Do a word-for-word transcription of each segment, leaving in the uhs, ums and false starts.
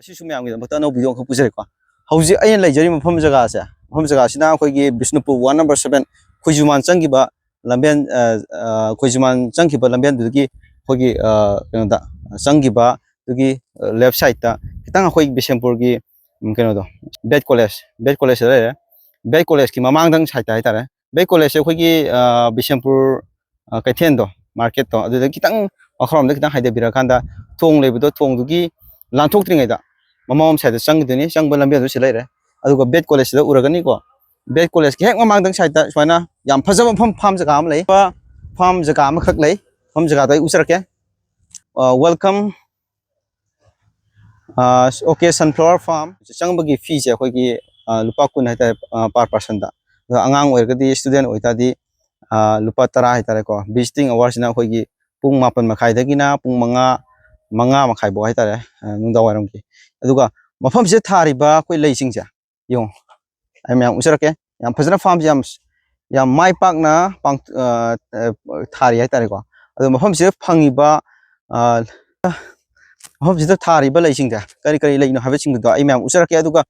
ꯁꯤꯁꯨ ꯃꯌꯥꯝꯒꯤꯗꯃꯛꯇ ꯑꯅꯧꯕ ꯚꯤꯗꯤꯑꯣ ꯑꯃꯈꯛ ꯄꯨꯖꯔꯤꯀꯣ꯫ ꯍꯧꯖꯤꯛ ꯑꯩꯅ ꯂꯩꯖꯔꯤꯕ ꯃꯐꯝ ꯖꯒꯥꯁꯦ, ꯃꯐꯝ ꯖꯒꯥꯁꯤꯅ ꯑꯩꯈꯣꯏꯒꯤ ꯕꯤꯁꯅꯨꯄꯨꯔ ꯋꯥꯔꯗ ꯅꯝꯕꯔ ꯁꯕꯦꯟ, ꯈꯣꯏꯖꯨꯃꯥꯟ ꯆꯪꯈꯤꯕ ꯂꯝꯕꯦꯟ, ꯑ, ꯑ, ꯈꯣꯏꯖꯨꯃꯥꯟ ꯆꯪꯈꯤꯕ ꯂꯝꯕꯦꯟꯗꯨꯗꯒꯤ ꯑꯩꯈꯣꯏꯒꯤ, ꯑ, ꯀꯩꯅꯣꯗ ꯆꯪꯈꯤꯕ ꯑꯗꯨꯒꯤ, ꯑ, ꯂꯦꯐ ꯁꯥꯏꯗꯇ ꯈꯤꯇꯪ ꯑꯩꯈꯣꯏ ꯕꯤꯁꯦꯝꯄꯨꯔꯒꯤ, ꯎꯝ, ꯀꯩꯅꯣꯗꯣ, ꯕꯦꯠ ꯀꯣꯂꯦꯖ, ꯕꯦꯠ ꯀꯣꯂꯦꯖꯇ ꯂꯩꯔꯦ꯫ ꯕꯦꯠ ꯀꯣꯂꯦꯖꯀꯤ ꯃꯃꯥꯡꯗꯪ ꯁꯥꯏꯗꯇ ꯍꯥꯏꯇꯥꯔꯦ꯫ ꯕꯦꯠ ꯀꯣꯂꯦꯖꯁꯦ ꯑꯩꯈꯣꯏꯒꯤ, ꯑ, ꯕꯤꯁꯦꯝꯄꯨꯔ, ꯑ, ꯀꯩꯊꯦꯜꯗꯣ, ꯃꯥꯔꯀꯦꯠꯇꯣ, ꯑꯗꯨꯗ ꯈꯤꯇꯪ ꯃꯈꯥꯔꯣꯝꯗ ꯈꯤꯇꯪ ꯍꯥꯏꯗꯕꯤꯔꯀꯥꯟꯗ ꯊꯣꯡ ꯂꯩꯕꯗꯣ, ꯊꯣꯡꯗꯨꯒꯤ ꯂꯥꯟꯊꯣꯛꯇ꯭ꯔꯤꯉꯩꯗ ꯃꯃꯥꯡꯂꯣꯝ ꯁꯥꯏꯗꯇ ꯆꯪꯈꯤꯗꯣꯏꯅꯤ꯫ ꯆꯪꯕ ꯂꯝꯕꯤ ꯑꯗꯨ ꯁꯤ ꯂꯩꯔꯦ꯫ ꯑꯗꯨꯒ ꯕꯦꯠ ꯀꯣꯂꯦꯖꯁꯤꯗ ꯎꯔꯒꯅꯤꯀꯣ꯫ ꯕꯦꯠ ꯀꯣꯂꯦꯖꯀꯤ ꯍꯦꯛ ꯃꯃꯥꯡꯗꯪ ꯁꯥꯏꯗꯇ ꯁꯨꯃꯥꯏꯅ ꯌꯥꯝ ꯐꯖꯕ ꯃꯐꯝ, ꯐꯥꯔꯝ ꯖꯒꯥ ꯑꯃ ꯂꯩ꯫ ꯐꯥꯔꯝ ꯖꯒꯥ ꯑꯃꯈꯛ ꯂꯩ꯫ ꯐꯥꯔꯝ ꯖꯒꯥꯗꯣ ꯑꯩ ꯎꯠꯆꯔꯛꯀꯦ꯫ ꯑ, welcome, ꯑ, OK Sunflower Farm꯫ ꯆꯪꯕꯒꯤ ꯐꯤꯁꯦ ꯑꯩꯈꯣꯏꯒꯤ, ꯑ, ꯂꯨꯄꯥ ꯀꯨꯟ ꯍꯥꯏꯇꯥꯔꯦ, ꯑ, per personꯗ꯫ ꯑꯗꯣ ꯑꯉꯥꯡ ꯑꯣꯏꯔꯒꯗꯤ, student ꯑꯣꯏꯇꯥꯔꯗꯤ, ꯑ, ꯂꯨꯄꯥ ꯇꯔꯥ ꯍꯥꯏꯇꯥꯔꯦꯀꯣ꯫ Visiting hourꯁꯤꯅ ꯑꯩꯈꯣꯏꯒꯤ ꯄꯨꯡ ꯃꯥꯄꯟ ꯃꯈꯥꯏꯗꯒꯤꯅ ꯄꯨꯡ ꯃꯉꯥ, ꯃꯉꯥ ꯃꯈꯥꯏꯐꯥꯎ ꯍꯥꯏꯇꯥꯔꯦ, ꯑ, ꯅꯨꯡꯗꯥꯡ ꯋꯥꯏꯔꯝꯒꯤ꯫ ꯑꯗꯨꯒ ꯃꯐꯝꯁꯤꯗ ꯊꯥꯔꯤꯕ ꯑꯩꯈꯣꯏ ꯂꯩꯁꯤꯡꯁꯦ ꯌꯦꯡꯉꯣ, ꯑꯩ ꯃꯌꯥꯝ ꯎꯠꯆꯔꯛꯀꯦ꯫ ꯌꯥꯝ ꯐꯖꯅ ꯐꯥꯔꯝꯁꯦ ꯌꯥꯝ, ꯌꯥꯝ ꯃꯥꯏ ꯄꯥꯛꯅ ꯄꯥꯡ-, ꯑ, ꯑ, ꯊꯥꯔꯤ ꯍꯥꯏꯇꯥꯔꯦꯀꯣ꯫ ꯑꯗꯣ ꯃꯐꯝꯁꯤꯗ ꯐꯪꯉꯤꯕ, ꯑ, ꯃꯐꯝꯁꯤꯗ ꯊꯥꯔꯤꯕ ꯂꯩꯁꯤꯡꯁꯦ ꯀꯔꯤ ꯀꯔꯤ ꯂꯩꯅꯣ ꯍꯥꯏꯕꯁꯤꯡꯗꯣ ꯑꯩ ꯃꯌꯥꯝ ꯎꯠꯆꯔꯛꯀꯦ꯫ ꯑꯗꯨꯒ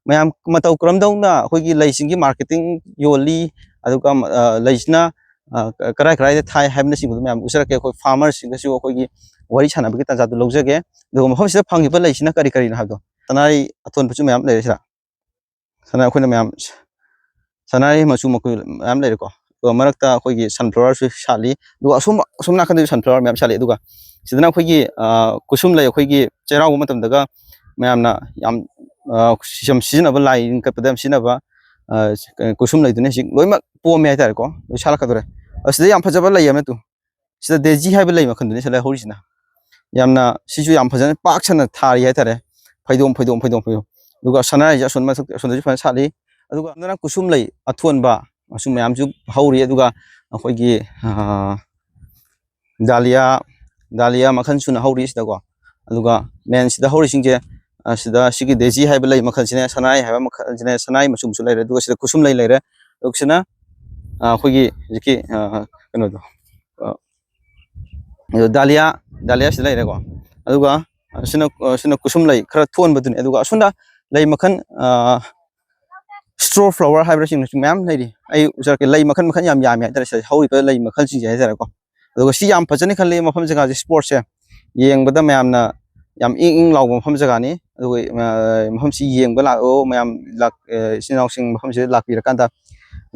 ꯃꯌꯥꯝ ꯃꯇꯧ ꯀꯔꯝꯗꯧꯅ ꯑꯩꯈꯣꯏꯒꯤ ꯂꯩꯁꯤꯡꯒꯤ ꯃꯥꯔꯀꯦꯇꯤꯡ ꯌꯣꯜꯂꯤ, ꯑꯗꯨꯒ, ꯑ, ꯂꯩꯁꯤꯅ, ꯑ, ꯀꯔꯥꯏ ꯀꯔꯥꯏꯗ ꯊꯥꯏ ꯍꯥꯏꯕꯅꯆꯤꯡꯕꯗꯣ ꯃꯌꯥꯝ ꯎꯠꯆꯔꯛꯀꯦ꯫ ꯑꯩꯈꯣꯏ ꯐꯥꯔꯃꯔꯁꯤꯡꯒꯁꯨ ꯑꯩꯈꯣꯏꯒꯤ ꯋꯥꯔꯤ ꯁꯥꯟꯅꯕꯒꯤ ꯇꯥꯟꯖꯥꯗꯨ ꯂꯧꯖꯒꯦ꯫ ꯑꯗꯨꯒ ꯃꯐꯝꯁꯤꯗ ꯐꯪꯉꯤꯕ ꯂꯩꯁꯤꯅ ꯀꯔꯤ ꯀꯔꯤꯅꯣ ꯍꯥꯏꯕꯗꯣ꯫ ꯁꯅꯥꯔꯩ ꯑꯊꯣꯟꯕꯁꯨ ꯃꯌꯥꯝ ꯂꯩꯔꯦ ꯁꯤꯗ꯫ ꯁꯅꯥ-, ꯑꯩꯈꯣꯏꯅ ꯃꯌꯥꯝ ꯁꯅꯥꯔꯩ ꯃꯆꯨ ꯃꯀꯨ ꯃꯌꯥꯝ ꯂꯩꯔꯦꯀꯣ꯫ ꯑꯗꯨꯒ ꯃꯔꯛꯇ ꯑꯩꯈꯣꯏꯒꯤ sunflowerꯁꯨ ꯁꯥꯠꯂꯤ꯫ ꯑꯗꯨꯒ ꯑꯁꯣꯝ, ꯑꯁꯣꯝ ꯅꯥꯀꯟꯗꯁꯨ sunflower ꯃꯌꯥꯝ ꯁꯥꯠꯂꯤ꯫ ꯑꯗꯨꯒ ꯁꯤꯗꯅ ꯑꯩꯈꯣꯏꯒꯤ, ꯑ, ꯀꯨꯁꯨꯝ ꯂꯩ, ꯑꯩꯈꯣꯏꯒꯤ ꯆꯩꯔꯥꯎꯕ ꯃꯇꯝꯗꯒ ꯃꯌꯥꯝꯅ ꯌꯥꯝ, ꯑ, ꯌꯥꯝ ꯁꯤꯖꯤꯟꯅꯕ, ꯂꯥꯏ ꯀꯠꯄꯗ ꯌꯥꯝ ꯁꯤꯖꯤꯟꯅꯕ, ꯑ, ꯀꯨꯁꯨꯝ ꯂꯩꯗꯨꯅꯤ ꯍꯧꯖꯤꯛ ꯂꯣꯏꯅꯃꯛ ꯄꯣꯝꯃꯦ ꯍꯥꯏꯇꯥꯔꯦꯀꯣ, ꯂꯣꯏ ꯁꯥꯠꯂꯛꯀꯗꯧꯔꯦ꯫ ꯑꯁꯤꯗ ꯌꯥꯝ ꯐꯖꯕ ꯂꯩ ꯑꯃ ꯇꯨ꯫ ꯁꯤꯗ ꯗꯦꯖꯤ ꯍꯥꯏꯕ ꯂꯩ ꯃꯈꯜꯗꯨꯅꯤ ꯁꯤꯗ ꯍꯧꯔꯤꯁꯤꯅ꯫ ꯌꯥꯝꯅ ꯁꯤꯁꯨ ꯌꯥꯝ ꯐꯖꯅ ꯄꯥꯛ ꯁꯟꯅ ꯊꯥꯔꯤ ꯍꯥꯏꯇꯥꯔꯦ꯫ ꯐꯩꯗꯣꯝ, ꯐꯩꯗꯣꯝ, ꯐꯩꯗꯣꯝ, ꯐꯩꯗꯣꯝ꯫ ꯑꯗꯨꯒ ꯁꯅꯥꯔꯩꯁꯦ ꯑꯁꯣꯝ ꯃꯊꯛ, ꯑꯁꯣꯝꯗꯁꯨ ꯐꯖꯅ ꯁꯥꯠꯂꯤ꯫ ꯑꯗꯨꯒ ꯑꯗꯨꯅ ꯀꯨꯁꯨꯝ ꯂꯩ ꯑꯊꯣꯟꯕ, ꯃꯆꯨ ꯃꯌꯥꯝꯁꯨ ꯍꯧꯔꯤ꯫ ꯑꯗꯨꯒ ꯑꯩꯈꯣꯏꯒꯤ, ꯑꯥ, ꯗꯥꯂꯤꯌꯥ, ꯗꯥꯂꯤꯌꯥ ꯃꯈꯜ ꯁꯨꯅ ꯍꯧꯔꯤ ꯁꯤꯗꯀꯣ꯫ ꯑꯗꯨꯒ ꯃꯦꯟꯁꯤꯗ ꯍꯧꯔꯤꯁꯤꯡꯁꯦ, ꯑ, ꯁꯤꯗ ꯁꯤꯒꯤ ꯗꯦꯖꯤ ꯍꯥꯏꯕ ꯂꯩ ꯃꯈꯜꯁꯤꯅ, ꯁꯅꯥꯔꯩ ꯍꯥꯏꯕ ꯃꯈꯜꯁꯤꯅ, ꯁꯅꯥꯔꯩ ꯃꯆꯨ ꯃꯆꯨ ꯂꯩꯔꯦ꯫ ꯑꯗꯨꯒ ꯁꯤꯗ ꯀꯨꯁꯨꯝ ꯂꯩ ꯂꯩꯔꯦ꯫ ꯑꯗꯨꯒ ꯁꯤꯅ, ꯑ, ꯑꯩꯈꯣꯏꯒꯤ ꯍꯧꯖꯤꯛꯀꯤ, ꯑ, ꯀꯩꯅꯣꯗꯣ, ꯑ, ꯑꯗꯣ ꯗꯥꯂꯤꯌꯥ, ꯗꯥꯂꯤꯌꯥ ꯁꯤꯗ ꯂꯩꯔꯦꯀꯣ꯫ ꯑꯗꯨꯒ ꯑꯁꯤꯅ, ꯑꯁꯤꯅ ꯀꯨꯁꯨꯝ ꯂꯩ ꯈꯔ ꯊꯣꯟꯕꯗꯨꯅꯤ꯫ ꯑꯗꯨꯒ ꯑꯁꯣꯝꯗ ꯂꯩ ꯃꯈꯜ, ꯑ, straw flower ꯍꯥꯏꯕ꯭ꯔꯥ, ꯁꯤꯡꯅꯁꯨ ꯃꯌꯥꯝ ꯂꯩꯔꯤ꯫ ꯑꯩ ꯎꯖꯔꯛꯀꯦ, ꯂꯩ ꯃꯈꯜ ꯃꯈꯜ ꯌꯥꯝ ꯌꯥꯝꯃꯤ ꯍꯥꯏꯇꯥꯔꯦ ꯁꯤꯗ ꯍꯧꯔꯤꯕ ꯂꯩ ꯃꯈꯜꯁꯤꯡꯁꯦ ꯍꯥꯏꯇꯥꯔꯦꯀꯣ꯫ ꯑꯗꯨꯒ ꯁꯤ ꯌꯥꯝ ꯐꯖꯅꯤ ꯈꯜꯂꯤ ꯃꯐꯝ ꯖꯒꯥꯁꯦ, spotꯁꯦ ꯌꯦꯡꯕꯗ ꯃꯌꯥꯝꯅ ꯌꯥꯝ ꯏꯪ ꯏꯪ ꯂꯥꯎꯕ ꯃꯐꯝ ꯖꯒꯥꯅꯤ꯫ ꯑꯗꯨꯒ, ꯑ, ꯃꯐꯝꯁꯤ ꯌꯦꯡꯕ ꯂꯥꯛꯑꯣ ꯃꯌꯥꯝ, ꯂꯥꯛ-, ꯑ, ꯏꯆꯤꯟ ꯏꯅꯥꯎꯁꯤꯡ ꯃꯐꯝꯁꯤꯗ ꯂꯥꯛꯄꯤꯔꯀꯥꯟꯗ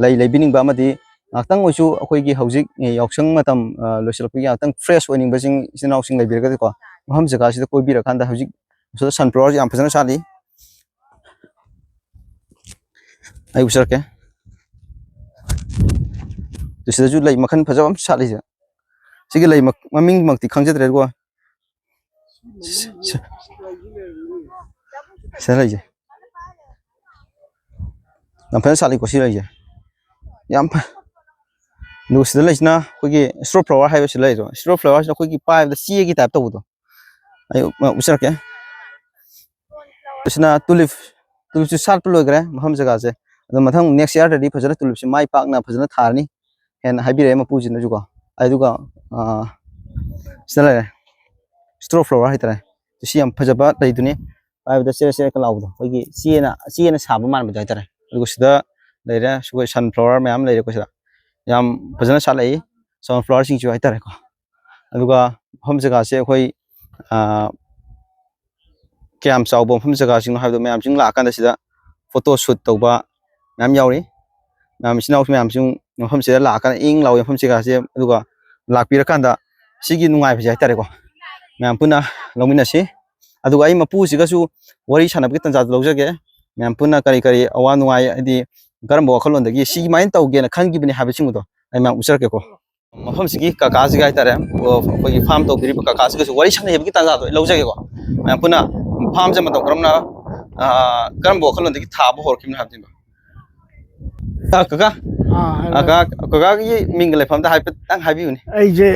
ꯂꯩ ꯂꯩꯕꯤꯅꯤꯡꯕ ꯑꯃꯗꯤ ꯉꯥꯏꯍꯥꯛꯇꯪ ꯑꯣꯏꯁꯨ ꯑꯩꯈꯣꯏꯒꯤ ꯍꯧꯖꯤꯛ, ꯑ, ꯌꯥꯎꯁꯪ ꯃꯇꯝ, ꯑ, ꯂꯣꯏꯁꯤꯜꯂꯛꯄꯒꯤ ꯉꯥꯏꯍꯥꯛꯇꯪ fresh ꯑꯣꯏꯅꯤꯡꯕꯁꯤꯡ ꯏꯆꯤꯟ ꯏꯅꯥꯎꯁꯤꯡ ꯂꯩꯕꯤꯔꯒꯗꯤꯀꯣ, ꯃꯐꯝ ꯖꯒꯥꯁꯤꯗ ꯀꯣꯏꯕꯤꯔꯀꯥꯟꯗ ꯍꯧꯖꯤꯛ ꯑꯁꯤꯗ sunflowerꯁꯤ ꯌꯥꯝ ꯐꯖꯅ ꯁꯥꯠꯂꯤ꯫ ꯑꯩ ꯎꯆꯔꯛꯀꯦ꯫ ꯑꯗꯨ ꯁꯤꯗꯁꯨ ꯂꯩ ꯃꯈꯜ ꯐꯖꯕ ꯑꯃ ꯁꯥꯠꯂꯤꯁꯦ꯫ ꯁꯤꯒꯤ ꯂꯩ ꯃ-, ꯃꯃꯤꯡꯃꯛꯇꯤ ꯈꯪꯖꯗ꯭ꯔꯦꯀꯣ꯫ ꯁꯤ-, ꯁꯤ-, ꯁꯤꯗ ꯂꯩꯁꯦ꯫ ꯌꯥꯝ ꯐꯖꯅ ꯁꯥꯠꯂꯤꯀꯣ ꯁꯤ ꯂꯩꯁꯦ꯫ ꯌꯥꯝ ꯐ-, ꯑꯗꯨꯒ ꯁꯤꯗ ꯂꯩꯁꯤꯅ ꯑꯩꯈꯣꯏꯒꯤ straw flower ꯍꯥꯏꯕ ꯁꯤ ꯂꯩꯗꯣ꯫ Straw flowerꯁꯤꯅ ꯑꯩꯈꯣꯏꯒꯤ ꯄꯥꯏꯕꯗ ꯆꯦꯒꯤ type ꯇꯧꯕꯗꯣ꯫ ꯑꯩ ꯎ-, ꯎꯠꯆꯔꯛꯀꯦ꯫ ꯁꯤꯅ tulip, tulipꯁꯤ ꯁꯥꯠꯄ ꯂꯣꯏꯈ꯭ꯔꯦ ꯃꯐꯝ ꯖꯒꯥꯁꯦ꯫ ꯑꯗꯣ ꯃꯊꯪ next yearꯗꯗꯤ ꯐꯖꯅ tulipꯁꯤ ꯃꯥꯏ ꯄꯥꯛꯅ ꯐꯖꯅ ꯊꯥꯔꯅꯤ ꯍꯥꯏꯅ ꯍꯥꯏꯕꯤꯔꯛꯑꯦ ꯃꯄꯨꯁꯤꯅꯁꯨꯀꯣ꯫ ꯑꯗꯨꯒ, ꯑꯥ, ꯁꯤꯗ ꯂꯩꯔꯦ꯫ Straw flower ꯍꯥꯏꯇꯥꯔꯦ꯫ ꯁꯤ ꯌꯥꯝ ꯐꯖꯕ ꯂꯩꯗꯨꯅꯤ꯫ ꯄꯥꯏꯕꯗ ꯆꯦꯔꯦꯛ ꯆꯦꯔꯦꯛꯀ ꯂꯥꯎꯕꯗꯣ꯫ ꯑꯩꯈꯣꯏꯒꯤ ꯆꯦꯅ, ꯆꯦꯅ ꯁꯥꯕ ꯃꯥꯟꯕꯗꯣ ꯍꯥꯏꯇꯥꯔꯦ꯫ ꯑꯗꯨꯒ ꯁꯤꯗ ꯂꯩꯔꯦ꯫ ꯑꯩꯈꯣꯏ sunflower ꯃꯌꯥꯝ ꯂꯩꯔꯦꯀꯣ ꯁꯤꯗ꯫ ꯌꯥꯝ ꯐꯖꯅ ꯁꯥꯠꯂꯛꯏ꯫ Sunflowerꯁꯤꯡꯁꯨ ꯍꯥꯏꯇꯥꯔꯦꯀꯣ꯫ ꯑꯗꯨꯒ ꯃꯐꯝ ꯖꯒꯥꯁꯦ ꯑꯩꯈꯣꯏ, ꯑꯥ, ꯀꯌꯥꯝ ꯆꯥꯎꯕ ꯃꯐꯝ ꯖꯒꯥꯁꯤꯡꯅꯣ ꯍꯥꯏꯕꯗꯣ ꯃꯌꯥꯝꯁꯤꯡ ꯂꯥꯛꯑꯀꯥꯟꯗ ꯁꯤꯗ photo shoot ꯇꯧꯕ ꯃꯌꯥꯝ ꯌꯥꯎꯔꯤ꯫ ꯃꯌꯥꯝ ꯏꯆꯤꯟ ꯏꯅꯥꯎꯁꯨ ꯃꯌꯥꯝꯁꯨ ꯃꯐꯝꯁꯤꯗ ꯂꯥꯛꯑꯀꯥꯟꯗ ꯏꯪ ꯏꯪ ꯂꯥꯎꯕ ꯃꯐꯝ ꯖꯒꯥꯁꯦ, ꯑꯗꯨꯒ ꯂꯥꯛꯄꯤꯔꯀꯥꯟꯗ ꯁꯤꯒꯤ ꯅꯨꯡꯉꯥꯏꯕꯁꯦ ꯍꯥꯏꯇꯥꯔꯦꯀꯣ, ꯃꯌꯥꯝ ꯄꯨꯟꯅ ꯂꯧꯃꯤꯟꯅꯁꯤ꯫ ꯑꯗꯨꯒ ꯑꯩ ꯃꯄꯨꯁꯤꯒꯁꯨ ꯋꯥꯔꯤ ꯁꯥꯟꯅꯕꯒꯤ ꯇꯥꯟꯖꯥꯗꯨ ꯂꯧꯖꯒꯦ꯫ ꯃꯌꯥꯝ ꯄꯨꯟꯅ ꯀꯔꯤ ꯀꯔꯤ ꯑꯋꯥ ꯅꯨꯡꯉꯥꯏ, ꯍꯥꯏꯗꯤ ꯀꯔꯝꯕ ꯋꯥꯈꯜꯂꯣꯟꯗꯒꯤ ꯁꯤꯃꯥꯏꯅ ꯇꯧꯒꯦꯅ ꯈꯟꯈꯤꯕꯅꯤ ꯍꯥꯏꯕꯁꯤꯡꯗꯣ ꯑꯩ ꯃꯌꯥꯝ ꯎꯠꯆꯔꯛꯀꯦꯀꯣ꯫ ꯃꯐꯝꯁꯤꯒꯤ ꯀꯀꯥꯁꯤꯒ ꯍꯥꯏꯇꯥꯔꯦ, ꯑꯣ, ꯑꯩꯈꯣꯏꯒꯤ farm ꯇꯧꯕꯤꯔꯤꯕ ꯀꯀꯥꯁꯤꯒꯁꯨ ꯋꯥꯔꯤ ꯁꯥꯟꯅꯕꯒꯤ ꯇꯥꯟꯖꯥꯗꯣ ꯑꯩ ꯂꯧꯖꯒꯦꯀꯣ꯫ ꯃꯌꯥꯝ ꯄꯨꯟꯅ farmꯁꯦ ꯃꯇꯧ ꯀꯔꯝꯅ, ꯑꯥ, ꯀꯔꯝꯕ ꯋꯥꯈꯜꯂꯣꯟꯗꯒꯤ ꯊꯥꯕ ꯍꯧꯔꯛꯈꯤꯕꯅꯣ ꯍꯥꯏꯕꯗꯨ꯫ ꯑꯥ, ꯀꯀꯥ, ꯑꯥ, ꯍꯥꯏꯔꯣ꯫ ꯑꯥ, ꯀꯀꯥ, ꯀꯀꯥꯒꯤ ꯃꯤꯡꯒ ꯂꯩꯐꯝꯗ ꯍꯥꯏꯐꯦꯠꯇꯪ ꯍꯥꯏꯕꯤꯌꯨꯅꯦ꯫ ꯑꯩꯁꯦ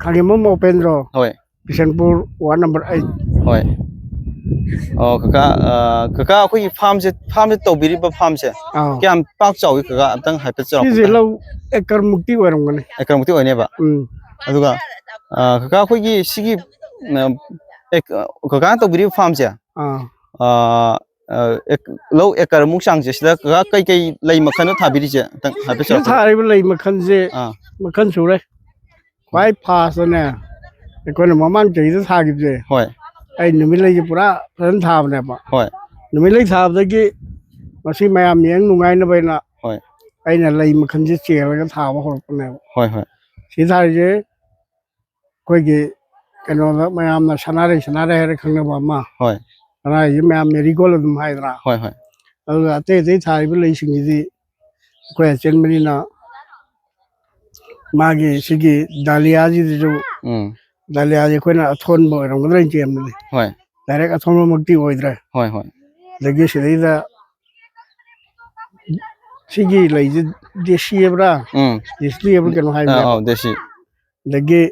ꯈꯥꯒꯦꯝꯕꯝ ꯎꯄꯦꯟꯗ꯭ꯔꯣ, ꯍꯣꯏ꯫ Bishnupur, ward number eight꯫ ꯍꯣꯏ꯫ ꯑꯣ, ꯀꯀꯥ, ꯑꯥ, ꯀꯀꯥ, ꯑꯩꯈꯣꯏꯒꯤ farmꯁꯦ, farmꯁꯦ ꯇꯧꯕꯤꯔꯤꯕ farmꯁꯦ ꯑꯥ꯫ ꯀꯌꯥꯝ ꯄꯥꯛ ꯆꯥꯎꯏ, ꯀꯀꯥ? ꯑꯝꯇꯪ ꯍꯥꯏꯐꯦꯠ ꯆꯥꯎꯔꯥꯛꯄ ꯁꯤꯁꯦ ꯑꯝꯇ꯫ ꯂꯧ acre ꯃꯨꯛꯇꯤ ꯑꯣꯏꯔꯝꯒꯅꯤ꯫ Acre ꯃꯨꯛꯇꯤ ꯑꯣꯏꯅꯦꯕ? ꯎꯝ꯫ ꯑꯗꯨꯒ, ꯑꯥ, ꯀꯀꯥ, ꯑꯩꯈꯣꯏꯒꯤ ꯁꯤꯒꯤ, ꯑꯥ, ꯑꯦ, ꯀ-, ꯀꯀꯥꯅ ꯇꯧꯕꯤꯔꯤꯕ farmꯁꯦ, ꯑꯥ꯫ ꯑꯥ, ꯑ, ꯑꯦꯛ-, ꯂꯧ acre ꯃꯨꯛ ꯆꯥꯡꯁꯦ, ꯁꯤꯗ ꯀꯀꯥ ꯀꯩꯀꯩ ꯂꯩ ꯃꯈꯜꯅꯣ ꯊꯥꯕꯤꯔꯤꯁꯦ? ꯑꯝꯇꯪ ꯍꯥꯏꯐꯦꯠ ꯁꯤꯗ ꯆꯥꯎꯔꯥꯛꯄ꯫ ꯊꯥꯔꯤꯕ ꯂꯩ ꯃꯈꯜꯁꯦ ꯑꯥ꯫ ꯃꯈꯜ ꯁꯨꯔꯦ꯫ ꯈ꯭ꯋꯥꯏ firstꯇꯅꯦ, ꯑꯩꯈꯣꯏꯅ ꯃꯃꯥꯡ ꯆꯍꯤꯗ ꯊꯥꯈꯤꯕꯁꯦ, ꯍꯣꯏ꯫ ꯑꯩ ꯅꯨꯃꯤꯠ ꯂꯩꯁꯦ ꯄꯨꯔꯥ ꯐꯖꯅ ꯊꯥꯕꯅꯦꯕ꯫ ꯍꯣꯏ꯫ ꯅꯨꯃꯤꯠ ꯂꯩ ꯊꯥꯕꯗꯒꯤ ꯃꯁꯤ ꯃꯌꯥꯝ ꯌꯦꯡ ꯅꯨꯡꯉꯥꯏꯅꯕ ꯍꯥꯏꯅ ꯍꯣꯏ꯫ ꯑꯩꯅ ꯂꯩ ꯃꯈꯜꯁꯦ ꯆꯦꯜꯂꯒ ꯊꯥꯕ ꯍꯧꯔꯛꯄꯅꯦꯕ꯫ ꯍꯣꯏ, ꯍꯣꯏ꯫ ꯁꯤ ꯊꯥꯔꯤꯁꯦ ꯑꯩꯈꯣꯏꯒꯤ ꯀꯩꯅꯣꯗ ꯃꯌꯥꯝꯅ ꯁꯅꯥꯔꯩ, ꯁꯅꯥꯔꯩ ꯍꯥꯏꯔ ꯈꯪꯅꯕ ꯑꯃ꯫ ꯍꯣꯏ꯫ ꯁꯅꯥꯔꯩꯁꯦ ꯃꯌꯥꯝ marigold ꯑꯗꯨꯝ ꯍꯥꯏꯗ꯭ꯔꯥ? ꯍꯣꯏ, ꯍꯣꯏ꯫ ꯑꯗꯨꯒ ꯑꯇꯩ ꯑꯇꯩ ꯊꯥꯔꯤꯕ ꯂꯩꯁꯤꯡꯁꯤꯗꯤ ꯑꯩꯈꯣꯏ ꯑꯆꯦꯟꯕꯅꯤꯅ ꯃꯥꯒꯤ ꯁꯤꯒꯤ dahliaꯁꯤꯗꯁꯨ, ꯎꯝ꯫ Dahliaꯁꯦ ꯑꯩꯈꯣꯏꯅ ꯑꯊꯣꯟꯕ ꯑꯣꯏꯔꯝꯒꯗ꯭ꯔꯥ ꯍꯥꯏꯅ ꯆꯦꯟꯕꯅꯤ꯫ ꯍꯣꯏ꯫ Direct ꯑꯊꯣꯟꯕꯃꯛꯇꯤ ꯑꯣꯏꯗ꯭ꯔꯦ꯫ ꯍꯣꯏ, ꯍꯣꯏ꯫ ꯑꯗꯒꯤ ꯁꯤꯗꯩꯗ ꯁꯤꯒꯤ ꯂꯩꯁꯦ ꯗꯦꯁꯤ ꯍꯥꯏꯕ꯭ꯔꯥ? ꯎꯝ꯫ ꯗꯦꯁꯤ ꯍꯥꯏꯕ꯭ꯔꯥ ꯀꯩꯅꯣ ꯑꯥ, ꯍꯥꯏꯕꯅꯦꯕ꯫ ꯑꯧ, ꯗꯦꯁꯤ꯫ ꯑꯗꯒꯤ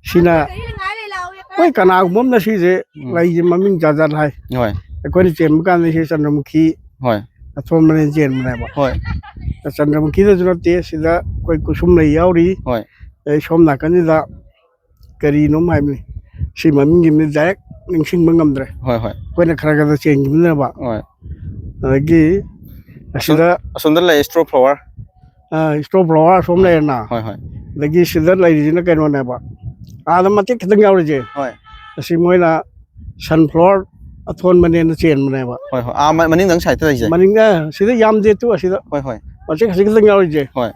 ꯁꯤꯅ ꯑꯩꯈꯣꯏ ꯀꯅꯥꯒꯨꯝꯕ ꯑꯃꯅ ꯁꯤꯁꯦ ꯎꯝ꯫ ꯂꯩꯁꯦ ꯃꯃꯤꯡ ꯖꯥꯠ ꯖꯥꯠ ꯍꯥꯏ꯫ ꯍꯣꯏ꯫ ꯑꯩꯈꯣꯏꯅ ꯆꯦꯟꯕ ꯀꯥꯟꯗ ꯁꯤ ꯆꯟꯗ꯭ꯔꯃꯨꯈꯤ ꯍꯣꯏ꯫ ꯑꯊꯣꯟꯕꯅꯦꯅ ꯆꯦꯟꯕꯅꯦꯕ꯫ ꯍꯣꯏ꯫ ꯆꯟꯗ꯭ꯔꯃꯨꯈꯤꯗꯁꯨ ꯅꯠꯇꯦ, ꯁꯤꯗ ꯑꯩꯈꯣꯏ ꯀꯨꯁꯨꯝ ꯂꯩ ꯌꯥꯎꯔꯤ꯫ ꯍꯣꯏ꯫ ꯑꯗꯩ ꯁꯣꯝ ꯅꯥꯀꯟꯁꯤꯗ ꯀꯔꯤꯅꯣꯝ ꯍꯥꯏꯕꯅꯤ꯫ ꯁꯤ ꯃꯃꯤꯡꯒꯤ ꯃꯤ direct ꯅꯤꯡꯁꯤꯡꯕ ꯉꯝꯗ꯭ꯔꯦ꯫ ꯍꯣꯏ, ꯍꯣꯏ꯫ ꯑꯩꯈꯣꯏꯅ ꯈꯔ ꯈꯔ ꯆꯦꯟꯈꯤꯕꯅꯤꯅꯕ꯫ ꯍꯣꯏ꯫ ꯑꯗꯒꯤ ꯑꯁꯣꯝ-, ꯑꯁꯤꯗ ꯑꯁꯣꯝꯗ ꯂꯩ straw flower꯫ ꯑꯥ, straw flower ꯑꯁꯣꯝ ꯍꯣꯏ꯫ ꯂꯩꯔꯦꯅ꯫ ꯍꯣꯏ, ꯍꯣꯏ꯫ ꯑꯗꯒꯤ ꯁꯤꯗ ꯂꯩꯔꯤꯁꯤꯅ ꯀꯩꯅꯣꯅꯦꯕ꯫ ꯑꯥꯗ ꯃꯇꯦꯛ ꯈꯤꯇꯪ ꯌꯥꯎꯔꯤꯁꯦ꯫ ꯍꯣꯏ꯫ ꯑꯁꯤ ꯃꯣꯏꯅ sunflower ꯑꯊꯣꯟꯕꯅꯦꯅ ꯆꯦꯟꯕꯅꯦꯕ꯫ ꯍꯣꯏ, ꯍꯣꯏ꯫ ꯑꯥ, ꯃ-, ꯃꯅꯤꯡꯗꯪ sideꯇ ꯂꯩꯁꯦ꯫ ꯃꯅꯤꯡꯗ ꯁꯤꯗ ꯌꯥꯝꯗꯦ ꯇꯨ ꯑꯁꯤꯗ꯫ ꯍꯣꯏ, ꯍꯣꯏ꯫ ꯃꯇꯦꯛ ꯈꯖꯤꯛ ꯈꯤꯇꯪ ꯌꯥꯎꯔꯤꯁꯦ꯫ ꯍꯣꯏ꯫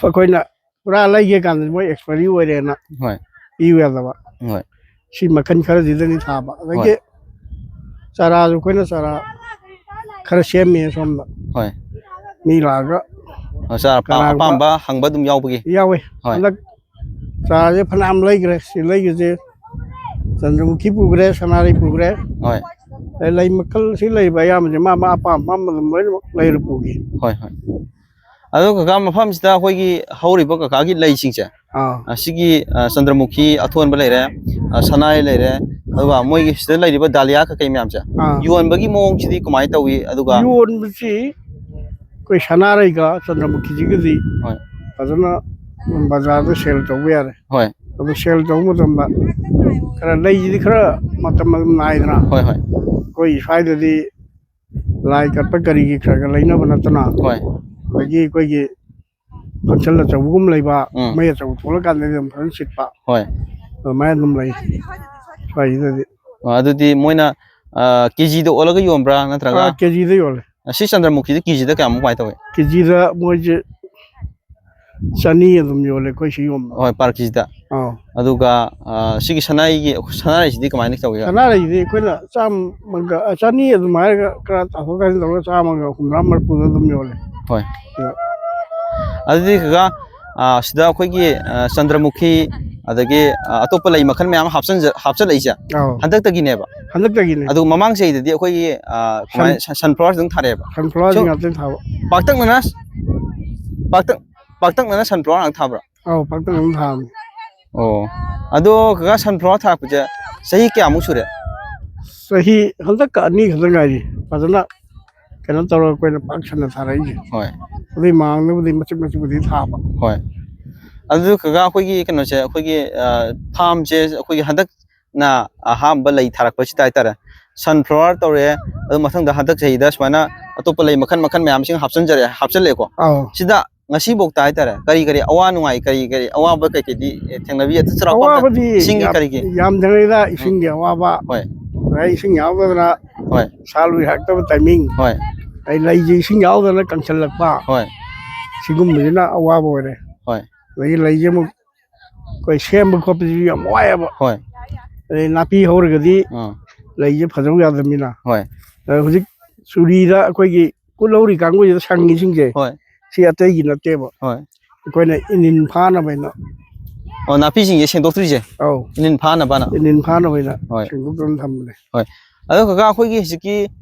ꯑꯩꯈꯣꯏꯅ ꯄꯨꯔꯥ ꯂꯩꯒꯦ ꯀꯥꯟꯗ ꯃꯣꯏ expiry ꯑꯣꯏꯔꯦꯅ ꯍꯣꯏ꯫ ꯄꯤꯌꯨ ꯌꯥꯗꯕ꯫ ꯍꯣꯏ꯫ ꯁꯤ ꯃꯈꯜ ꯈꯔꯁꯤꯗꯅꯤ ꯊꯥꯕ꯫ ꯑꯗꯒꯤ ꯍꯣꯏ꯫ ꯆꯥꯔꯥꯁꯨ ꯑꯩꯈꯣꯏꯅ ꯆꯥꯔꯥ ꯈꯔ ꯁꯦꯝꯃꯤ ꯁꯣꯝꯗ꯫ ꯍꯣꯏ꯫ ꯃꯤ ꯂꯥꯛꯑꯒ ꯑꯣ, ꯆꯥꯔꯥ ꯄꯥꯝ-, ꯀꯅꯥꯒꯨꯝꯕ ꯑꯄꯥꯝꯕ ꯍꯪꯕ ꯑꯗꯨꯝ ꯌꯥꯎꯕꯒꯤ? ꯌꯥꯎꯋꯦ꯫ ꯍꯣꯏ꯫ ꯍꯟꯗꯛ ꯆꯥꯔꯥꯁꯦ ꯐꯅꯌꯥꯝ ꯂꯩꯈ꯭ꯔꯦ꯫ ꯁꯤ ꯂꯩꯈ꯭ꯔꯤꯁꯦ ꯆꯟꯗ꯭ꯔꯃꯨꯈꯤ ꯄꯨꯈ꯭ꯔꯦ, ꯁꯅꯥꯔꯩ ꯄꯨꯈ꯭ꯔꯦ꯫ ꯍꯣꯏ꯫ ꯑꯗꯩ ꯂꯩ ꯃꯈꯜ ꯁꯤ ꯂꯩꯔꯤꯕ ꯑꯌꯥꯝꯕꯁꯦ ꯃꯥ, ꯃꯥ ꯑꯄꯥꯝ ꯑꯄꯥꯝꯕ ꯑꯗꯨꯝ ꯂꯣꯏꯅꯃꯛ ꯂꯩꯔ ꯄꯨꯈꯤ꯫ ꯍꯣꯏ, ꯍꯣꯏ꯫ ꯑꯗꯣ ꯀꯀꯥ, ꯃꯐꯝꯁꯤꯗ ꯑꯩꯈꯣꯏꯒꯤ ꯍꯧꯔꯤꯕ ꯀꯀꯥꯒꯤ ꯂꯩꯁꯤꯡꯁꯦ, ꯑꯥ꯫ ꯑꯁꯤꯒꯤ, ꯑ, ꯆꯟꯗ꯭ꯔꯃꯨꯈꯤ ꯑꯊꯣꯟꯕ ꯂꯩꯔꯦ, ꯑ, ꯁꯅꯥꯔꯩ ꯂꯩꯔꯦ, ꯑꯗꯨꯒ ꯃꯣꯏꯒꯤ ꯁꯤꯗ ꯂꯩꯔꯤꯕ dahlia ꯀꯩꯀꯩ ꯃꯌꯥꯝꯁꯦ, ꯑꯥ꯫ ꯌꯣꯟꯕꯒꯤ ꯃꯑꯣꯡꯁꯤꯗꯤ ꯀꯃꯥꯏꯅ ꯇꯧꯏ? ꯑꯗꯨꯒ ꯌꯣꯟꯕꯁꯤ ꯑꯩꯈꯣꯏ ꯁꯅꯥꯔꯩꯒ ꯆꯟꯗ꯭ꯔꯃꯨꯈꯤꯁꯤꯒꯗꯤ ꯍꯣꯏ꯫ ꯐꯖꯅ ꯕꯖꯥꯔꯗ sale ꯇꯧꯕ ꯌꯥꯔꯦ꯫ ꯍꯣꯏ꯫ ꯑꯗꯨ ꯁꯦꯜ ꯇꯧꯕ ꯃꯇꯝꯗ ꯈꯔ ꯂꯩꯁꯤꯗꯤ ꯈꯔ ꯃꯇꯝ ꯑꯗꯨꯝ ꯅꯥꯏꯗꯅ, ꯍꯣꯏ ꯍꯣꯏ ꯑꯩꯈꯣꯏ ꯁ꯭ꯋꯥꯏꯗꯗꯤ ꯂꯥꯏ ꯀꯠꯄ ꯀꯔꯤꯒꯤ ꯈꯔ ꯈꯔ ꯂꯩꯅꯕ ꯅꯠꯇꯅ, ꯍꯣꯏ ꯑꯗꯒꯤ ꯑꯩꯈꯣꯏꯒꯤ ꯐꯪꯁꯟ ꯑꯆꯧꯕꯒꯨꯝ ꯂꯩꯕ, ꯎꯝ꯫ ꯃꯩ ꯑꯆꯧꯕ ꯊꯣꯛꯂꯀꯥꯟꯗꯗꯤ ꯑꯗꯨꯝ ꯐꯖꯅ ꯁꯤꯠꯄ, ꯍꯣꯏ ꯑꯗꯨꯃꯥꯏꯅ ꯑꯗꯨꯝ ꯂꯩ ꯁ꯭ꯋꯥꯏꯁꯤꯗꯗꯤ꯫ ꯑꯣ, ꯑꯗꯨꯗꯤ ꯃꯣꯏꯅ ꯀꯦꯖꯤꯗ ꯑꯣꯜꯂꯒ ꯌꯣꯟꯕ꯭ꯔꯥ ꯅꯠꯇ꯭ꯔꯒ? ꯑꯥ, ꯀꯦꯖꯤꯗ ꯌꯣꯜꯂꯦ꯫ ꯁꯤ ꯆꯟꯗ꯭ꯔꯃꯨꯈꯤꯗ ꯀꯦꯖꯤꯗ ꯀꯌꯥꯃꯨꯛ ꯀꯃꯥꯏꯅ ꯇꯧꯏ? ꯀꯦꯖꯤꯗ ꯃꯣꯏꯁꯦ ꯆꯅꯤ ꯑꯗꯨꯝ ꯌꯣꯜꯂꯦ ꯑꯩꯈꯣꯏ ꯁꯤ ꯌꯣꯟꯕ꯫ ꯍꯣꯏ, ꯄꯔ ꯀꯦꯖꯤꯗ꯫ ꯑꯥꯎ꯫ ꯑꯗꯨꯒ ꯑ, ꯁꯤꯒꯤ ꯁꯅꯥꯏꯒꯤ, ꯁꯅꯥꯔꯩꯁꯤꯗꯤ ꯀꯃꯥꯏꯅ ꯇꯧꯏ? ꯁꯅꯥꯔꯩꯁꯤꯗꯤ ꯑꯩꯈꯣꯏꯅ ꯆꯥꯝꯃꯒ, ꯑ, ꯆꯅꯤ ꯑꯗꯨꯝ ꯍꯥꯏꯔꯒ ꯈꯔ ꯇꯥꯊꯣꯛ ꯇꯥꯁꯤꯟ ꯇꯧꯔꯒ ꯆꯥꯝꯃꯒ ꯍꯨꯝꯗ꯭ꯔꯥ ꯃꯔꯤꯐꯨꯗ ꯑꯗꯨꯝ ꯌꯣꯜꯂꯦ꯫ ꯍꯣꯏ꯫ ꯑꯗꯨꯗꯤ ꯀꯀꯥ, ꯑ, ꯁꯤꯗ ꯑꯩꯈꯣꯏꯒꯤ ꯑ, ꯆꯟꯗ꯭ꯔꯃꯨꯈꯤ, ꯑꯗꯒꯤ ꯑ, ꯑꯇꯣꯞꯄ ꯂꯩ ꯃꯈꯜ ꯃꯌꯥꯝ ꯍꯥꯞꯆꯟꯖ-, ꯍꯥꯞꯆꯜꯂꯛꯏꯁꯦ ꯑꯥꯎ꯫ ꯍꯟꯗꯛꯇꯒꯤꯅꯦꯕ? ꯍꯟꯗꯛꯇꯒꯤꯅꯦ꯫ ꯑꯗꯨ ꯃꯃꯥꯡ ꯆꯍꯤꯗꯗꯤ ꯑꯩꯈꯣꯏꯒꯤ ꯑ, ꯀꯃꯥꯏꯅ ꯁꯟ-, ꯁꯟꯐ꯭ꯂꯥꯋꯔꯁꯤ ꯑꯗꯨꯝ ꯊꯥꯔꯛꯑꯦꯕ? ꯁꯟꯐ꯭ꯂꯥꯋꯔꯁꯤ ꯁꯨꯝ ꯉꯥꯛꯇꯪ ꯊꯥꯕ꯫ ꯄꯥꯛꯇꯛꯅꯅ, ꯄꯥꯛꯇꯛ-, ꯄꯥꯛꯇꯛꯅꯅ ꯁꯟꯐ꯭ꯂꯥꯋꯔ ꯉꯥꯛ ꯊꯥꯕ꯭ꯔꯥ? ꯑꯧ, ꯄꯥꯛꯇꯛꯅꯅ ꯊꯥꯕꯅꯤ꯫ ꯑꯣ, ꯑꯗꯣ ꯀꯀꯥ, ꯁꯟꯐ꯭ꯂꯥꯋꯔ ꯊꯥꯔꯛꯄꯁꯦ ꯆꯍꯤ ꯀꯌꯥꯃꯨꯛ ꯁꯨꯔꯦ? ꯆꯍꯤ ꯍꯟꯗꯛꯀ ꯑꯅꯤ ꯈꯛꯇ ꯉꯥꯏꯔꯤ꯫ ꯐꯖꯅ ꯀꯩꯅꯣ ꯇꯧꯔꯒ ꯑꯩꯈꯣꯏꯅ ꯄꯥꯛ ꯁꯟꯅ ꯊꯥꯔꯛꯏꯁꯦ꯫ ꯍꯣꯏ꯫ ꯑꯗꯨꯏ ꯃꯃꯥꯡꯗꯕꯨꯗꯤ ꯃꯆꯤꯠ ꯃꯆꯤꯠꯄꯨꯗꯤ ꯊꯥꯕ꯫ ꯍꯣꯏ꯫ ꯑꯗꯨ ꯀꯀꯥ, ꯑꯩꯈꯣꯏꯒꯤ ꯀꯩꯅꯣꯁꯦ, ꯑꯩꯈꯣꯏꯒꯤ, ꯑ, ꯐꯥꯔꯝꯁꯦ ꯑꯩꯈꯣꯏꯒꯤ ꯍꯟꯗꯛꯅ ꯑꯍꯥꯟꯕ ꯂꯩ ꯊꯥꯔꯛꯄꯁꯤꯗ ꯍꯥꯏꯇꯥꯔꯦ, ꯁꯟꯐ꯭ꯂꯥꯋꯔ ꯇꯧꯔꯦ, ꯑꯗꯨ ꯃꯊꯪꯗ ꯍꯟꯗꯛ ꯆꯍꯤꯗ ꯁꯨꯃꯥꯏꯅ ꯑꯇꯣꯞꯄ ꯂꯩ ꯃꯈꯜ ꯃꯈꯜ ꯃꯌꯥꯝꯁꯤꯡ ꯍꯥꯞꯆꯤꯟꯖꯔꯦ, ꯍꯥꯞꯆꯤꯜꯂꯛꯑꯦꯀꯣ꯫ ꯑꯧ꯫ ꯁꯤꯗ ꯉꯁꯤꯐꯥꯎꯗ ꯍꯥꯏꯇꯥꯔꯦ, ꯀꯔꯤ ꯀꯔꯤ ꯑꯋꯥ ꯅꯨꯡꯉꯥꯏ, ꯀꯔꯤ ꯀꯔꯤ ꯑꯋꯥꯕ ꯀꯩꯀꯩꯗꯤ ꯊꯦꯡꯅꯕꯤ? ꯑꯗꯨ ꯆꯥꯎꯔꯥꯛꯄ ꯑꯝꯇ ꯑꯋꯥꯕꯗꯤ ꯏꯁꯤꯡꯒꯤ ꯌꯥꯝ, ꯀꯔꯤꯒꯤ? ꯌꯥꯝꯗ꯭ꯔꯤꯉꯩꯗ ꯏꯁꯤꯡꯒꯤ ꯑꯋꯥꯕ, ꯍꯣꯏ꯫ ꯑꯗꯩ ꯏꯁꯤꯡ ꯌꯥꯎꯗꯗꯅ ꯍꯣꯏ꯫ ꯁꯥ ꯂꯣꯏ ꯍꯥꯏꯔꯛꯇꯕ ꯇꯥꯏꯃꯤꯡ, ꯍꯣꯏ꯫ ꯑꯩ ꯂꯩꯁꯦ ꯏꯁꯤꯡ ꯌꯥꯎꯗꯅ ꯀꯪꯁꯜꯂꯛꯄ, ꯍꯣꯏ꯫ ꯁꯤꯒꯨꯝꯕꯁꯤꯅ ꯑꯋꯥꯕ ꯑꯣꯏꯔꯦ꯫ ꯍꯣꯏ꯫ ꯑꯗꯒꯤ ꯂꯩꯁꯦ ꯑꯃꯨꯛ ꯑꯩꯈꯣꯏ ꯁꯦꯝꯕ ꯈꯣꯠꯄꯁꯤꯁꯨ ꯌꯥꯝ ꯋꯥꯏꯑꯦꯕ꯫ ꯍꯣꯏ꯫ ꯑꯗꯩ ꯅꯥꯄꯤ ꯍꯧꯔꯒꯗꯤ ꯑꯥ꯫ ꯂꯩꯁꯦ ꯐꯖꯧ ꯌꯥꯗꯕꯅꯤꯅ꯫ ꯍꯣꯏ꯫ ꯑꯗ ꯍꯧꯖꯤꯛ ꯆꯨꯔꯤꯗ ꯑꯩꯈꯣꯏꯒꯤ ꯀꯨꯠ ꯍꯧꯔꯤꯀꯥꯟꯒꯤꯗ ꯁꯪꯉꯤꯁꯤꯡꯁꯦ, ꯍꯣꯏ꯫ ꯁꯤ ꯑꯇꯩꯒꯤ ꯅꯠꯇꯦꯕ꯫ ꯍꯣꯏ꯫ ꯑꯩꯈꯣꯏꯅ ꯏꯟꯖꯤꯟ ꯐꯥꯅꯕ ꯍꯥꯏꯅ꯫ ꯑꯣ, ꯅꯥꯄꯤꯁꯤꯡꯁꯦ ꯁꯦꯡꯗꯣꯛꯇ꯭ꯔꯤꯁꯦ? ꯑꯧ꯫ ꯏꯟꯖꯤꯟ ꯐꯥꯅꯕꯅ? ꯏꯟꯖꯤꯟ ꯐꯥꯅꯕ ꯍꯥꯏꯅ ꯍꯣꯏ꯫ ꯁꯦꯡꯗꯣꯛꯇꯅ ꯊꯝꯕꯅꯦ꯫ ꯍꯣꯏ꯫ ꯑꯗꯣ ꯀꯀꯥ, ꯑꯩꯈꯣꯏꯒꯤ ꯍꯧꯖꯤꯛꯀꯤ,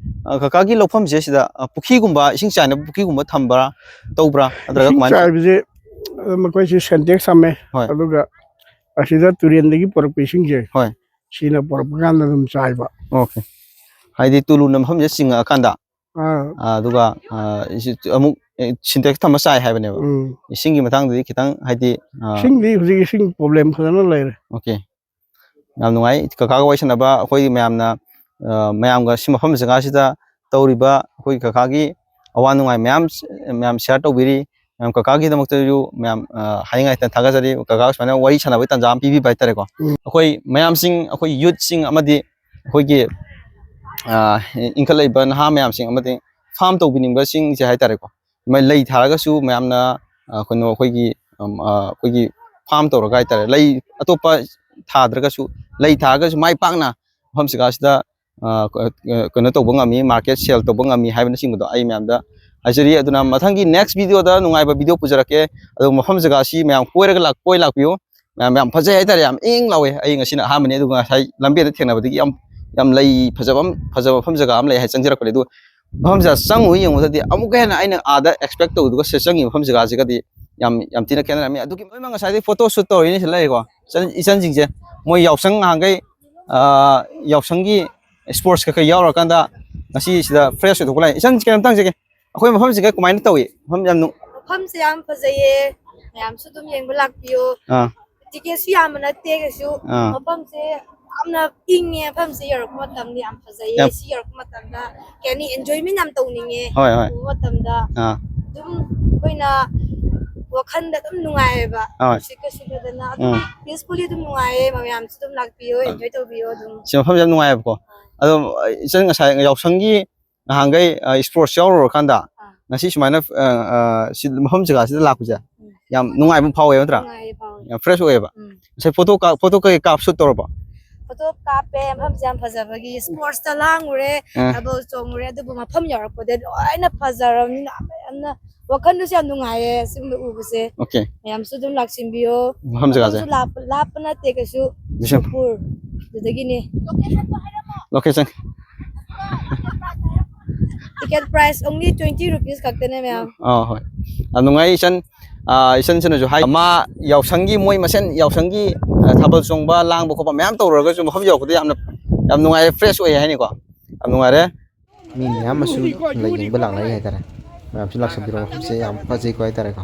ꯑ, ꯀꯀꯥꯒꯤ ꯂꯧꯐꯝꯁꯦ ꯁꯤꯗ, ꯑ, ꯄꯨꯈ꯭ꯔꯤꯒꯨꯝꯕ, ꯏꯁꯤꯡ ꯆꯥꯏꯅꯕ ꯄꯨꯈ꯭ꯔꯤꯒꯨꯝꯕ ꯊꯝꯕ꯭ꯔꯥ, ꯇꯧꯕ꯭ꯔꯥ? ꯅꯠꯇ꯭ꯔꯒ ꯏꯁꯤꯡ ꯀꯃꯥꯏꯅ ꯇꯧ- ꯆꯥꯏꯕꯁꯦ, ꯑꯗꯨꯝ ꯑꯩꯈꯣꯏꯁꯤ ꯁꯦꯟꯇꯦꯛꯁ ꯊꯝꯃꯦ꯫ ꯍꯣꯏ꯫ ꯑꯗꯨꯒ ꯑꯁꯤꯗ ꯇꯨꯔꯦꯟꯗꯒꯤ ꯄꯨꯔꯛꯄ ꯏꯁꯤꯡꯁꯦ, ꯍꯣꯏ꯫ ꯁꯤꯅ ꯄꯨꯔꯛꯄ ꯀꯥꯟꯗ ꯑꯗꯨꯝ ꯆꯥꯏꯕ꯫ ꯑꯣꯀꯦ꯫ ꯍꯥꯏꯗꯤ ꯇꯨꯂꯨꯅ ꯃꯐꯝꯁꯦ ꯆꯤꯡꯉꯛꯑꯀꯥꯟꯗ, ꯑꯥ꯫ ꯑ, ꯑꯗꯨꯒ, ꯑ, ꯏꯁꯤ-, ꯑꯃꯨꯛ ꯁꯤꯟꯇꯦꯛꯁ ꯊꯝꯕ ꯆꯥꯏ ꯍꯥꯏꯕꯅꯦꯕ꯫ ꯎꯝ ꯏꯁꯤꯡꯒꯤ ꯃꯇꯥꯡꯗꯗꯤ ꯈꯤꯇꯪ ꯍꯥꯏꯗꯤ ꯑ, ꯏꯁꯤꯡꯗꯤ ꯍꯧꯖꯤꯛ ꯏꯁꯤꯡ ꯄ꯭ꯔꯣꯕ꯭ꯂꯦꯝ ꯐꯖꯅ ꯂꯩꯔꯦ꯫ ꯑꯣꯀꯦ, ꯌꯥꯝ ꯅꯨꯡꯉꯥꯏ ꯀꯀꯥꯒ ꯋꯥꯔꯤ ꯁꯥꯟꯅꯕ꯫ ꯑꯩꯈꯣꯏ ꯃꯌꯥꯝꯅ ꯑ, ꯃꯌꯥꯝꯒ ꯁꯤ ꯃꯐꯝ ꯖꯒꯥꯁꯤꯗ ꯇꯧꯔꯤꯕ ꯑꯩꯈꯣꯏ ꯀꯀꯥꯒꯤ ꯑꯋꯥ ꯅꯨꯡꯉꯥꯏ ꯃꯌꯥꯝ ꯃꯌꯥꯝ ꯁꯤꯌꯥꯔ ꯇꯧꯕꯤꯔꯤ꯫ ꯃꯌꯥꯝ ꯀꯀꯥꯒꯤꯗꯃꯛꯇꯁꯨ ꯃꯌꯥꯝ ꯑ, ꯍꯥꯏꯅꯤꯡꯉꯥꯏ ꯂꯩꯇꯅ ꯊꯥꯒꯠꯆꯔꯤ꯫ ꯀꯀꯥꯒ ꯁꯨꯃꯥꯏꯅ ꯋꯥꯔꯤ ꯁꯥꯟꯅꯕꯒꯤ ꯇꯥꯟꯖꯥ ꯑꯃ ꯄꯤꯕꯤꯕ ꯍꯥꯏꯇꯥꯔꯦꯀꯣ꯫ ꯎꯝ꯫ ꯑꯩꯈꯣꯏ ꯃꯌꯥꯝꯁꯤꯡ, ꯑꯩꯈꯣꯏ ꯌꯨꯠꯁꯤꯡ ꯑꯃꯗꯤ ꯑꯩꯈꯣꯏꯒꯤ ꯑ, ꯏꯟꯈꯠꯂꯛꯏꯕ ꯅꯍꯥ ꯃꯌꯥꯝꯁꯤꯡ ꯑꯃꯗꯤ ꯐꯥꯝ ꯇꯧꯕꯤꯅꯤꯡꯕꯁꯤꯡꯁꯦ ꯍꯥꯏꯇꯥꯔꯦꯀꯣ, ꯃ- ꯂꯩ ꯊꯥꯔꯒꯁꯨ ꯃꯌꯥꯝꯅ ꯑ, ꯀꯩꯅꯣ ꯑꯩꯈꯣꯏꯒꯤ ꯑꯝ, ꯑ, ꯑꯩꯈꯣꯏꯒꯤ ꯐꯥꯝ ꯇꯧꯔꯒ ꯍꯥꯏꯇꯥꯔꯦ, ꯂꯩ ꯑꯇꯣꯞꯄ ꯊꯥꯗ꯭ꯔꯒꯁꯨ, ꯂꯩ ꯊꯥꯔꯒꯁꯨ ꯃꯥꯏ ꯄꯥꯛꯅ ꯃꯐꯝ ꯖꯒꯥꯁꯤꯗ ꯑ, ꯀ- ꯑ, ꯀꯩꯅꯣ ꯇꯧꯕ ꯉꯝꯃꯤ, ꯃꯥꯔꯀꯦꯠ ꯁꯦꯜ ꯇꯧꯕ ꯉꯝꯃꯤ ꯍꯥꯏꯕꯅꯆꯤꯡꯕꯗꯣ ꯑꯩ ꯃꯌꯥꯝꯗ ꯍꯥꯏꯖꯔꯤ꯫ ꯑꯗꯨꯅ ꯃꯊꯪꯒꯤ ꯅꯦꯛꯁ ꯚꯤꯗꯤꯑꯣꯗ ꯅꯨꯡꯉꯥꯏꯕ ꯚꯤꯗꯤꯑꯣ ꯄꯨꯖꯔꯛꯀꯦ꯫ ꯑꯗꯨ ꯃꯐꯝ ꯖꯒꯥꯁꯤ ꯃꯌꯥꯝ ꯀꯣꯏꯔꯒ ꯂꯥꯛ ꯀꯣꯏ ꯂꯥꯛꯄꯤꯌꯨ꯫ ꯃꯌꯥꯝ ꯌꯥꯝ ꯐꯖꯩ ꯍꯥꯏꯇꯥꯔꯦ, ꯌꯥꯝ ꯏꯪ ꯂꯥꯎꯋꯦ꯫ ꯑꯩ ꯉꯁꯤꯅ ꯑꯍꯥꯟꯕꯅꯤ, ꯑꯗꯨꯒ ꯉꯁꯥꯏ ꯂꯝꯕꯤꯗ ꯊꯦꯡꯅꯕꯗꯒꯤ ꯌꯥꯝ ꯌꯥꯝ ꯂꯩ ꯐꯖꯕ ꯑꯃ, ꯐꯖꯕ ꯃꯐꯝ ꯖꯒꯥ ꯑꯃ ꯂꯩ ꯍꯥꯏ ꯆꯪꯖꯔꯛꯄꯅꯦ꯫ ꯑꯗꯨ ꯃꯐꯝꯁꯤꯗ ꯆꯪꯉꯨ ꯌꯦꯡꯕꯗꯗꯤ ꯑꯃꯨꯛꯀ ꯍꯦꯟꯅ ꯑꯩꯅ ꯑꯥꯗ ꯑꯦꯛꯁꯄꯦꯛ ꯇꯧꯕꯗꯨꯒ ꯁꯤ ꯆꯪꯉꯤꯕ ꯃꯐꯝ ꯖꯒꯥꯁꯤꯒꯗꯤ ꯌꯥꯝ ꯌꯥꯝ ꯊꯤꯅ ꯈꯦꯠꯅꯔꯝꯃꯤ꯫ ꯑꯗꯨꯒꯤ ꯂꯣꯏꯅꯃꯛ ꯉꯁꯥꯏꯗꯩ ꯐꯣꯇꯣ ꯁꯨꯠ ꯇꯧꯔꯤꯅꯤ ꯁꯤ ꯂꯩꯔꯦꯀꯣ꯫ ꯏꯆꯟ- ꯏꯆꯟꯁꯤꯡꯁꯦ ꯃꯣꯏ ꯌꯥꯎꯁꯪ ꯅꯍꯥꯟꯈꯩ ꯑ, ꯌꯥꯎꯁꯪꯒꯤ ꯏꯁꯄꯣꯔꯠꯁ ꯀꯩꯀꯩ ꯌꯥꯎꯔꯀꯥꯟꯗ ꯉꯁꯤ ꯁꯤꯗ ꯐ꯭ꯔꯦꯁ ꯑꯣꯏꯊꯣꯛꯄ ꯂꯥꯛꯏ꯫ ꯏꯆꯟ ꯀꯩꯅꯣꯝꯇ ꯍꯪꯖꯒꯦ, ꯑꯩꯈꯣꯏ ꯃꯐꯝꯁꯤꯒ ꯀꯃꯥꯏꯅ ꯇꯧꯏ? ꯃꯐꯝ ꯌꯥꯝ ꯅꯨꯡ- ꯃꯐꯝꯁꯦ ꯌꯥꯝ ꯐꯖꯩꯌꯦ꯫ ꯃꯌꯥꯝꯁꯨ ꯑꯗꯨꯝ ꯌꯦꯡꯕ ꯂꯥꯛꯄꯤꯌꯣ꯫ ꯑꯥ ꯇꯤꯀꯦꯠꯁꯨ ꯌꯥꯝꯕ ꯅꯠꯇꯦ ꯀꯩꯁꯨ꯫ ꯑꯥ ꯃꯐꯝꯁꯦ ꯌꯥꯝꯅ ꯏꯪꯉꯦ꯫ ꯃꯐꯝꯁꯦ ꯌꯧꯔꯛꯄ ꯃꯇꯝꯗ ꯌꯥꯝ ꯐꯖꯩꯌꯦ꯫ ꯌꯥꯝ- ꯁꯤ ꯌꯧꯔꯛꯄ ꯃꯇꯝꯗ ꯀꯩ ꯍꯥꯏꯅꯤ, ꯑꯦꯟꯖꯣꯏꯃꯦꯟ ꯌꯥꯝ ꯇꯧꯅꯤꯡꯉꯦ꯫ ꯍꯣꯏ ꯍꯣꯏ ꯎꯕ ꯃꯇꯝꯗ ꯑꯥ ꯑꯗꯨꯝ ꯑꯩꯈꯣꯏꯅ ꯋꯥꯈꯜꯗ ꯑꯗꯨꯝ ꯅꯨꯡꯉꯥꯏꯌꯦꯕ꯫ ꯍꯣꯏ ꯁꯤꯠꯀ ꯁꯤꯠꯂꯗꯅ ꯑꯗꯨꯝ ꯎꯝ ꯄꯤꯁꯐꯨꯜꯂꯤ ꯑꯗꯨꯝ ꯅꯨꯡꯉꯥꯏꯌꯦ꯫ ꯃꯌꯥꯝꯁꯨ ꯑꯗꯨꯝ ꯂꯥꯛꯄꯤꯌꯣ, ꯑꯦꯟꯖꯣꯏ ꯇꯧꯕꯤꯌꯣ ꯑꯗꯨꯝ꯫ ꯁꯤ ꯃꯐꯝꯁꯦ ꯌꯥꯝ ꯅꯨꯡꯉꯥꯏꯌꯦꯕꯀꯣ꯫ ꯑꯗꯣ ꯏꯆꯟ ꯉꯁꯥꯏ ꯌꯥꯎꯁꯪꯒꯤ ꯅꯍꯥꯟꯈꯩ ꯏꯁꯄꯣꯔꯠꯁ ꯌꯥꯎꯔꯨꯔꯀꯥꯟꯗ ꯑꯥ꯫ ꯉꯁꯤ ꯁꯨꯃꯥꯏꯅ ꯑ, ꯑ, ꯁꯤ ꯃꯐꯝ ꯖꯒꯥꯁꯤꯗ ꯂꯥꯛꯄꯁꯦ ꯎꯝ꯫ ꯌꯥꯝ ꯅꯨꯡꯉꯥꯏꯕ ꯑꯃ ꯐꯥꯎꯋꯦꯕ ꯅꯠꯇ꯭ꯔꯥ? ꯅꯨꯡꯉꯥꯏꯌꯦ ꯐꯥꯎꯋꯦ꯫ ꯌꯥꯝ ꯐ꯭ꯔꯦꯁ ꯑꯣꯏꯌꯦꯕ꯫ ꯎꯝ꯫ ꯉꯁꯥꯏ ꯐꯣꯇꯣ ꯀꯥꯞ ꯐꯣꯇꯣ ꯀꯩ ꯀꯥꯞ ꯁꯨꯠ ꯇꯧꯔꯕꯣ? ꯐꯣꯇꯣ ꯀꯥꯞꯄꯦ꯫ ꯃꯐꯝꯁꯦ ꯌꯥꯝ ꯐꯖꯕꯒꯤ ꯏꯁꯄꯣꯔꯠꯁꯇ ꯂꯥꯡꯉꯨꯔꯦ, ꯑꯥ꯫ ꯊꯥꯕꯜ ꯆꯣꯡꯉꯨꯔꯦ, ꯑꯗꯨꯕꯨ ꯃꯐꯝ ꯌꯧꯔꯛꯄꯗ ꯂꯣꯏꯅ ꯐꯖꯔꯕꯅꯤꯅ ꯌꯥꯝꯅ ꯋꯥꯈꯜꯗꯁꯨ ꯌꯥꯝ ꯅꯨꯡꯉꯥꯏꯌꯦ ꯁꯤꯒꯨꯝꯕ ꯎꯕꯁꯦ꯫ ꯑꯣꯀꯦ꯫ ꯃꯌꯥꯝꯁꯨ ꯑꯗꯨꯝ ꯂꯥꯛꯁꯤꯟꯕꯤꯌꯣ꯫ ꯃꯐꯝ ꯖꯒꯥꯁꯦ? ꯃꯐꯝꯁꯨ ꯂꯥꯞꯄ ꯂꯥꯞꯄ ꯅꯠꯇꯦ ꯀꯩꯁꯨ꯫ ꯕꯤꯁꯦꯝ- ꯕꯤꯁꯦꯝꯄꯨꯔ ꯑꯗꯨꯗꯒꯤꯅꯦ꯫ Location. Ticket price only twenty rupees ꯈꯛꯇꯅꯦ ꯃꯌꯥꯝ꯫ ꯑꯥ ꯍꯣꯏ, ꯌꯥꯝ ꯅꯨꯡꯉꯥꯏ ꯏꯆꯟ꯫ ꯑꯥ, ꯏꯆꯟꯁꯤꯅꯁꯨ ꯍꯥꯏ ꯃꯥ ꯌꯥꯎꯁꯪꯒꯤ ꯃꯣꯏ ꯃꯁꯦꯟ ꯌꯥꯎꯁꯪꯒꯤ ꯑ, ꯊꯥꯕꯜ ꯆꯣꯡꯕ ꯂꯥꯡꯕ ꯈꯣꯠꯄ ꯃꯌꯥꯝ ꯇꯧꯔꯒꯁꯨ ꯃꯐꯝ ꯌꯧꯔꯛꯄꯗ ꯌꯥꯝꯅ ꯌꯥꯝ ꯅꯨꯡꯉꯥꯏꯔꯦ, ꯐ꯭ꯔꯦꯁ ꯑꯣꯏꯌꯦ ꯍꯥꯏꯅꯤꯀꯣ꯫ ꯌꯥꯝ ꯅꯨꯡꯉꯥꯏꯔꯦ꯫ ꯃꯤ ꯃꯌꯥꯝ ꯑꯃꯁꯨ ꯂꯩ ꯌꯦꯡꯕ ꯂꯥꯛꯅꯔꯤ ꯍꯥꯏꯇꯥꯔꯦ꯫ ꯃꯌꯥꯝꯁꯨ ꯂꯥꯛꯁꯟꯕꯤꯔꯣ, ꯃꯐꯝꯁꯦ ꯌꯥꯝ ꯐꯖꯩꯀꯣ ꯍꯥꯏꯇꯥꯔꯦꯀꯣ꯫